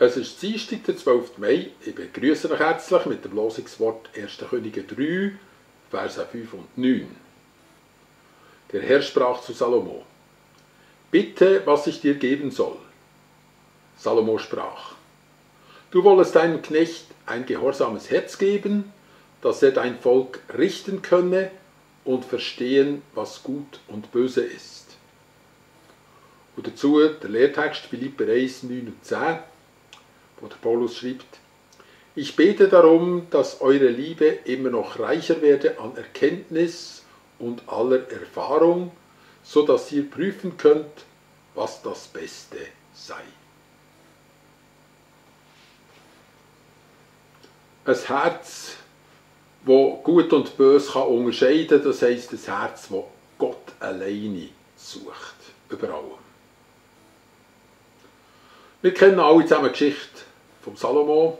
Es ist Dienstag, der 12. Mai. Ich begrüße euch herzlich mit dem Losungswort 1. Könige 3, Verse 5 und 9. Der Herr sprach zu Salomo: Bitte, was ich dir geben soll. Salomo sprach: Du wollest deinem Knecht ein gehorsames Herz geben, dass er dein Volk richten könne und verstehen, was gut und böse ist. Und dazu der Lehrtext Philipper 1, 9 und 10, wo der Paulus schreibt: Ich bete darum, dass eure Liebe immer noch reicher werde an Erkenntnis und aller Erfahrung, so dass ihr prüfen könnt, was das Beste sei. Ein Herz, das gut und böse unterscheiden kann, das heisst ein Herz, das Gott alleine sucht, über allem. Wir kennen alle zusammen die Geschichte von Salomo.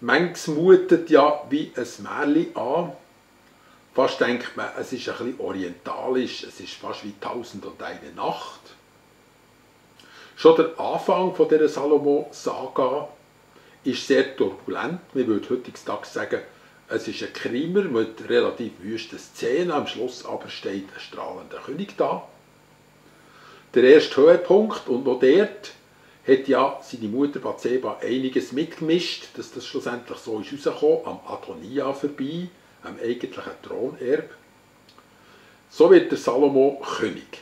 Manches mutet ja wie ein Märchen an. Fast denkt man, es ist ein bisschen orientalisch, es ist fast wie 1001 Nacht. Schon der Anfang von dieser Salomo-Saga ist sehr turbulent. Man würde heutzutage sagen, es ist ein Krimer mit relativ wüsten Szenen. Am Schluss aber steht ein strahlender König da. Der erste Höhepunkt, und noch dort hat ja seine Mutter Bathseba einiges mitgemischt, dass das schlussendlich so ist rausgekommen, am Adonia vorbei, am eigentlichen Thronerb. So wird der Salomo König.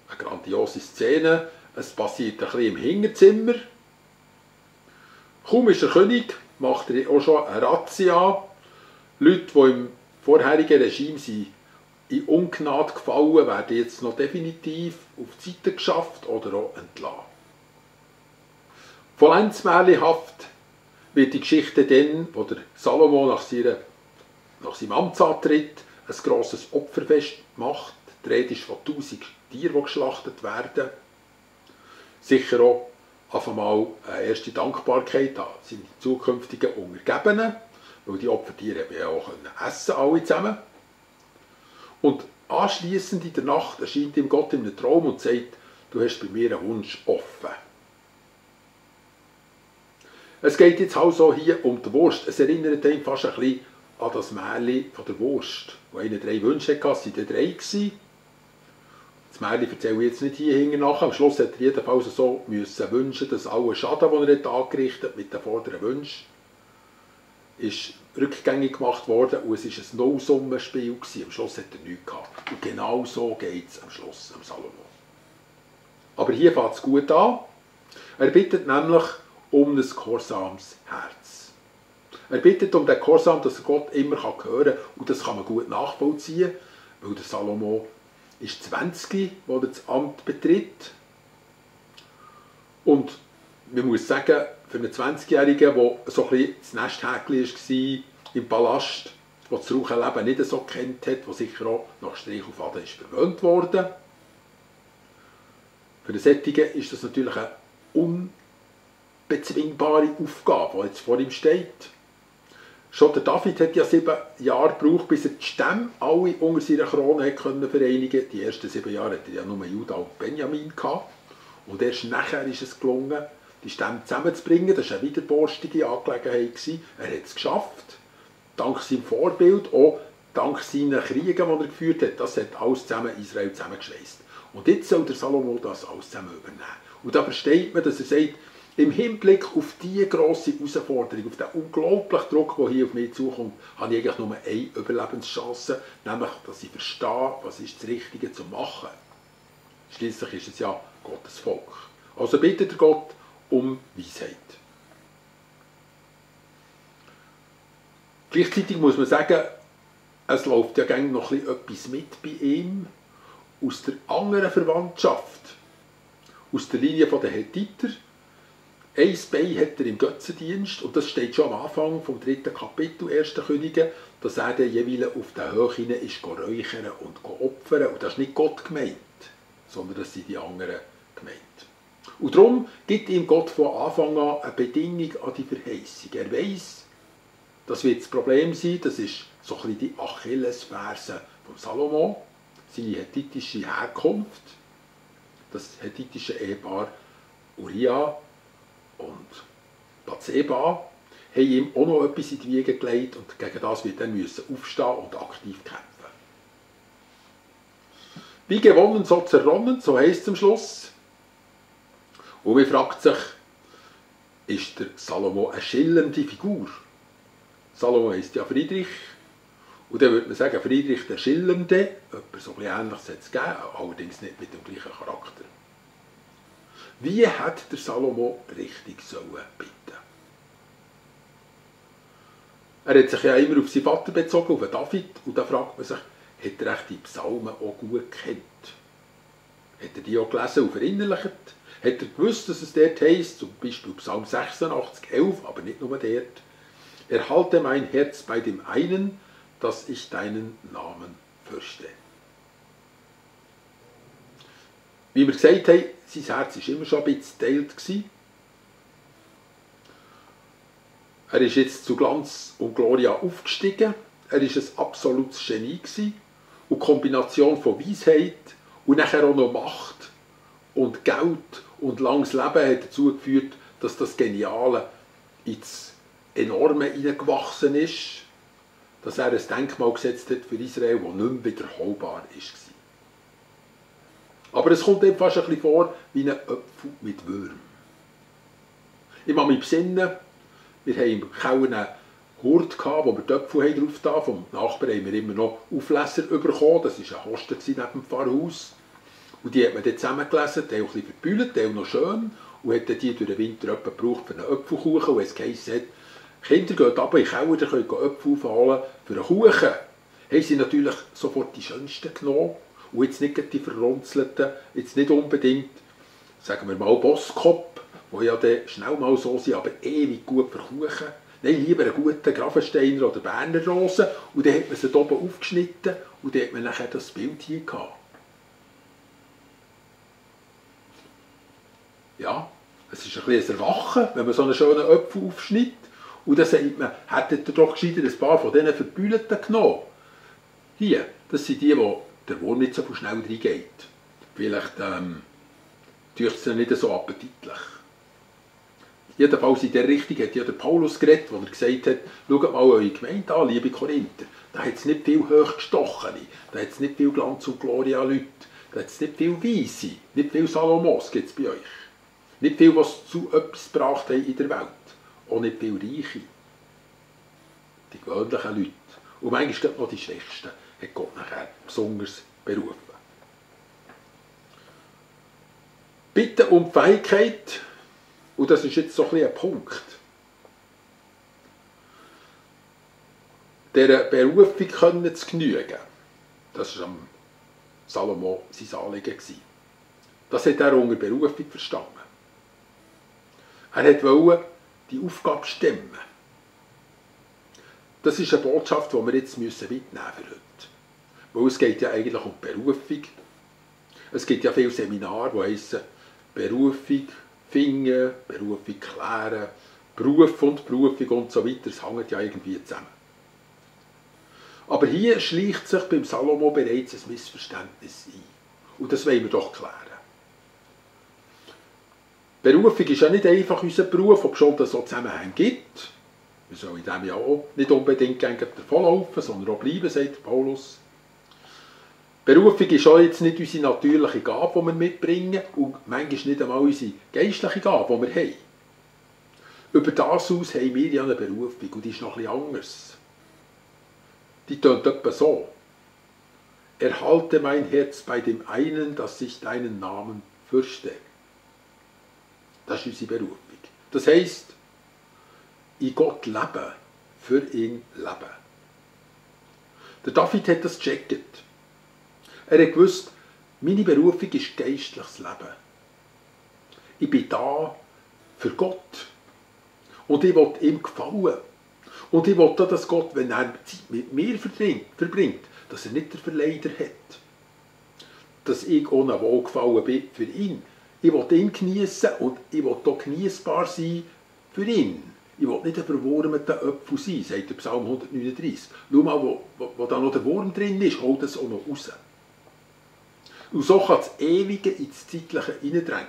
Eine grandiose Szene, es passiert ein bisschen im Hinterzimmer. Kaum ist er König, macht er auch schon eine Razzia. Leute, die im vorherigen Regime sind, in Ungnade gefallen, werden jetzt noch definitiv auf die Seite geschafft oder auch entlassen. Vollends märchenhaft wird die Geschichte dann, wo der Salomo nach seinem Amtsantritt ein grosses Opferfest macht. Die Rede ist von 1000 Tieren, die geschlachtet werden. Sicher auch auf einmal eine erste Dankbarkeit an seine zukünftigen Untergebenen, weil die Opfertiere ja auch essen alle zusammen. Und anschliessend in der Nacht erscheint ihm Gott in einem Traum und sagt: Du hast bei mir einen Wunsch offen. Es geht jetzt also hier um die Wurst. Es erinnert einen fast ein bisschen an das Märchen von der Wurst, wo einer 3 Wünsche hatte, es waren 3 gewesen. Das Märchen erzähle ich jetzt nicht hier hinten nach. Am Schluss hat er jedenfalls so müssen wünschen, dass alle Schaden, den er angerichtet hat mit den vorderen Wünschen, ist rückgängig gemacht worden und es war ein Nullsummenspiel gewesen. Am Schluss hat er nichts gehabt. Und genau so geht es am Schluss am Salomo. Aber hier fängt es gut an. Er bittet nämlich um ein gehorsames Herz. Er bittet um den Gehorsam, dass er Gott immer hören kann. Und das kann man gut nachvollziehen, weil der Salomo ist 20, als er das Amt betritt. Und man muss sagen, für einen 20-Jährigen, der so ein bisschen das Nesthäkchen war im Palast, der das Rauchenleben nicht so kennt hat, der sicher auch nach Strich und Faden ist verwöhnt worden. Für einen Sättigen ist das natürlich eine unbezwingbare Aufgabe, die jetzt vor ihm steht. Schon der David hat ja 7 Jahre gebraucht, bis er die Stämme alle unter seiner Krone vereinigen konnte. Die ersten 7 Jahre hatte er ja nur Juda und Benjamin gehabt. Und erst nachher ist es gelungen, die Stämme zusammenzubringen. Das war eine widerborstige Angelegenheit. Er hat es geschafft. Dank seinem Vorbild, auch dank seinen Kriegen, die er geführt hat. Das hat alles zusammen Israel zusammengeschweißt. Und jetzt soll der Salomo das alles zusammen übernehmen. Und da versteht man, dass er sagt, im Hinblick auf diese grosse Herausforderung, auf den unglaublichen Druck, der hier auf mich zukommt, habe ich eigentlich nur eine Überlebenschance, nämlich, dass ich verstehe, was ist das Richtige zu machen. Schließlich ist es ja Gottes Volk. Also bittet er Gott um Weisheit. Gleichzeitig muss man sagen, es läuft ja gerne noch etwas mit bei ihm aus der anderen Verwandtschaft, aus der Linie der Hethiter. Ein Bein hat er im Götzendienst, und das steht schon am Anfang vom 3. Kapitel 1. Könige, dass er dann jeweils auf der Höhe ist räuchern und opfern. Und das ist nicht Gott gemeint, sondern das sind die anderen gemeint. Und darum gibt ihm Gott von Anfang an eine Bedingung an die Verheißung. Er weiss, das wird das Problem sein, das ist so ein bisschen die Achillesferse von Salomo, seine hethitische Herkunft, das hethitische Ehepaar Uriah Bathseba, haben ihm auch noch etwas in die Wiege gelegt und gegen das wird er müssen aufstehen und aktiv kämpfen. Wie gewonnen, so zerronnen, so heisst es am Schluss. Und man fragt sich, ist der Salomo eine schillernde Figur? Salomo heisst ja Friedrich. Und dann würde man sagen, Friedrich der Schillernde, etwas so Ähnliches hat es gegeben, allerdings nicht mit dem gleichen Charakter. Wie hat der Salomo richtig sollen bitten? Er hat sich ja immer auf seinen Vater bezogen, auf David, und da fragt man sich, hat er echt die Psalmen auch gut gekannt? Hat er die auch gelesen und verinnerlicht? Hat er gewusst, dass es dort heisst, zum Beispiel Psalm 86, 11, aber nicht nur dort, erhalte mein Herz bei dem einen, dass ich deinen Namen fürchte. Wie wir gesagt haben, sein Herz war immer schon ein bisschen geteilt. Er ist jetzt zu Glanz und Gloria aufgestiegen. Er war ein absolutes Genie. Und die Kombination von Weisheit und nachher auch noch Macht und Geld und langes Leben hat dazu geführt, dass das Geniale ins Enorme hineingewachsen ist, dass er ein Denkmal gesetzt hat für Israel, das nicht mehr wiederholbar war. Aber es kommt ihm fast ein bisschen vor wie ein Apfel mit Würm. Ich kann mich besinnen, wir hatten im Keller einen Hort, wo wir die Äpfel drauf hatten. Vom Nachbarn haben wir immer noch Auflässer bekommen. Das war ein Hoster neben dem Pfarrhaus. Und die hat man dann zusammengelesen, die haben auch ein bisschen verbühlt, die haben noch schön. Und hat dann die durch den Winter gebraucht für einen Äpfelkuchen. Und es geheißen hat, Kinder gehen runter in den Keller, ihr könnt Äpfel aufholen für einen Kuchen. Haben sie natürlich sofort die schönsten genommen. Und jetzt nicht die verrunzelten, jetzt nicht unbedingt, sagen wir mal, Boskop, die ja dann schnell mal so sind, aber ewig gut für Kuchen. Nein, lieber einen guten Grafensteiner oder Berner Rosen. Und dann hat man sie oben aufgeschnitten und dann hat man nachher das Bild hier gehabt. Ja, es ist ein bisschen ein Erwachen, wenn man so einen schönen Apfel aufschneidet. Und dann sagt man, hättet ihr doch gescheiter ein paar von diesen Verbühlten genommen. Hier, das sind die, wo der Wurm nicht so schnell reingeht. Vielleicht tut es nicht so appetitlich. Jedenfalls in der Richtung hat ja der Paulus geredet, wo er gesagt hat, schaut mal eure Gemeinde an, liebe Korinther. Da hat es nicht viel Hochgestochene, da hat es nicht viel Glanz und Gloria Leute, da hat es nicht viel Weise, nicht viel Salomos gibt es bei euch. Nicht viel, was zu etwas gebracht haben in der Welt. Auch nicht viel Reiche. Die gewöhnlichen Leute. Und manchmal noch die Schwächsten hat Gott nachher besonders berufen. Bitte um Fähigkeit, und das ist jetzt so ein bisschen ein Punkt, dieser Berufung können zu genügen. Das war am Salomo sein Anliegen. Das hat er unter Berufung verstanden. Er wollte die Aufgabe stemmen. Das ist eine Botschaft, die wir jetzt mitnehmen für heute. Weil es geht ja eigentlich um Berufung. Es gibt ja viele Seminare, die heissen Berufung finden, Berufung klären, Beruf und Berufung und so weiter. Das hängt ja irgendwie zusammen. Aber hier schleicht sich beim Salomo bereits ein Missverständnis ein. Und das wollen wir doch klären. Berufung ist ja nicht einfach unser Beruf, ob es schon so Zusammenhänge gibt. Wir sollen in dem ja auch nicht unbedingt davonlaufen, sondern auch bleiben, sagt Paulus. Berufung ist auch jetzt nicht unsere natürliche Gabe, die wir mitbringen, und manchmal nicht einmal unsere geistliche Gabe, die wir haben. Über das aus haben wir ja eine Berufung, und die ist noch etwas anders. Die tönt etwa so: Erhalte mein Herz bei dem einen, dass ich deinen Namen fürchte. Das ist unsere Berufung. Das heisst, in Gott leben, für ihn leben. Der David hat das gecheckt. Er hat gewusst, meine Berufung ist geistliches Leben. Ich bin da für Gott. Und ich will ihm gefallen. Und ich will auch, dass Gott, wenn er Zeit mit mir verbringt, dass er nicht den Verleider hat. Dass ich ohne Wohlgefallen bin für ihn. Ich will ihn geniessen und ich will auch genießbar sein für ihn. Ich will nicht ein verwurmter Apfel sein, sagt der Psalm 139. Schau mal, wo da noch der Wurm drin ist, hol das auch noch raus. Und so kann das Ewige ins Zeitliche hineindrängen.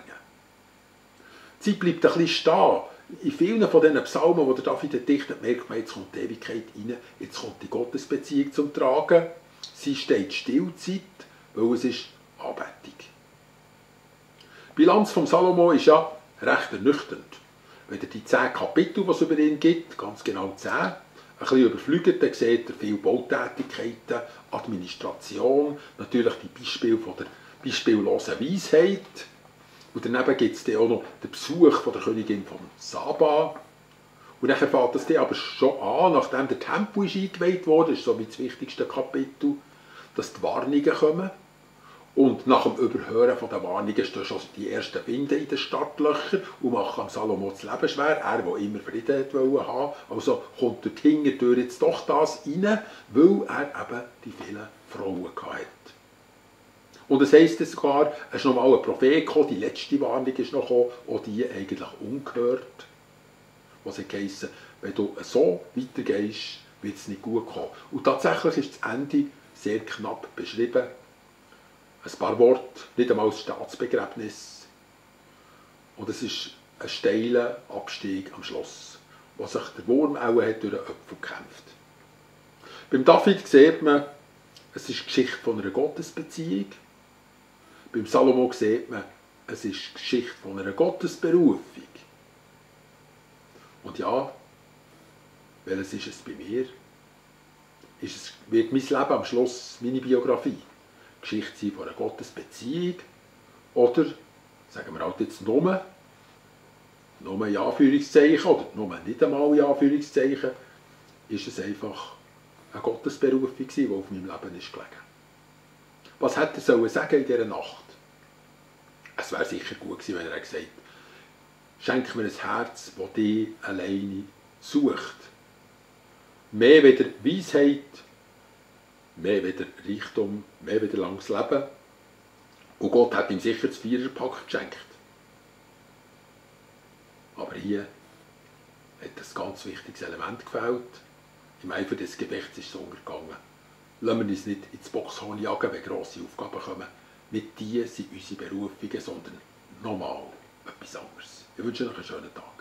Die Zeit bleibt ein bisschen stehen. in vielen von diesen Psalmen, die der David dichtet, merkt man, jetzt kommt die Ewigkeit rein, jetzt kommt die Gottesbeziehung zum Tragen. Sie steht Stillzeit, weil es ist Anbetung. Die Bilanz von Salomo ist ja recht ernüchternd. Wenn ihr die 10 Kapitel, die es über ihn gibt, ganz genau 10, ein bisschen überfliegt, dann seht ihr viele Bautätigkeiten, Administration, natürlich die Beispiele von der beispiellosen Weisheit. Und daneben gibt es dann auch noch den Besuch von der Königin von Saba. Und dann fängt es dann aber schon an, nachdem der Tempel ist eingeweiht wurde, das ist so wie das wichtigste Kapitel, dass die Warnungen kommen. Und nach dem Überhören von den Warnungen stehen schon die ersten Winde in den Startlöchern und machen Salomo das Leben schwer. Er, der immer Frieden haben, also kommt durch die Hintertür jetzt doch das rein, weil er eben die vielen Frauen hatte. Und es heisst sogar, es ist noch mal ein Prophet gekommen, die letzte Warnung ist noch gekommen, auch die eigentlich ungehört. Was heisst, wenn du so weitergehst, wird es nicht gut kommen. Und tatsächlich ist das Ende sehr knapp beschrieben. Ein paar Worte, nicht einmal das Staatsbegräbnis. Und es ist ein steiler Abstieg am Schluss, wo sich der Wurm auch durch den Apfel kämpft. Beim David sieht man, es ist die Geschichte von einer Gottesbeziehung. Beim Salomo sieht man, es ist die Geschichte von einer Gottesberufung. Und ja, welches ist es bei mir? Wird mein Leben am Schluss meine Biografie? Geschichte sein von einer Gottesbeziehung? Oder, sagen wir halt jetzt nur in Anführungszeichen, oder nur nicht einmal in Anführungszeichen, ist es einfach eine Gottesberufung gewesen, die auf meinem Leben ist gelegen. Was hätte er sagen in dieser Nacht? Es wäre sicher gut gewesen, wenn er gesagt hätte, schenk mir ein Herz, das dich alleine sucht. Mehr wieder Weisheit, mehr wieder Reichtum, mehr wieder langes Leben. Und Gott hat ihm sicher das Viererpack geschenkt. Aber hier hat ein ganz wichtiges Element gefehlt. Im Eifer des Gefechts ist es untergegangen. Lassen wir uns nicht ins Boxhorn jagen, wenn grosse Aufgaben kommen. Nicht die sind unsere Berufungen, sondern nochmal etwas anderes. Ich wünsche euch einen schönen Tag.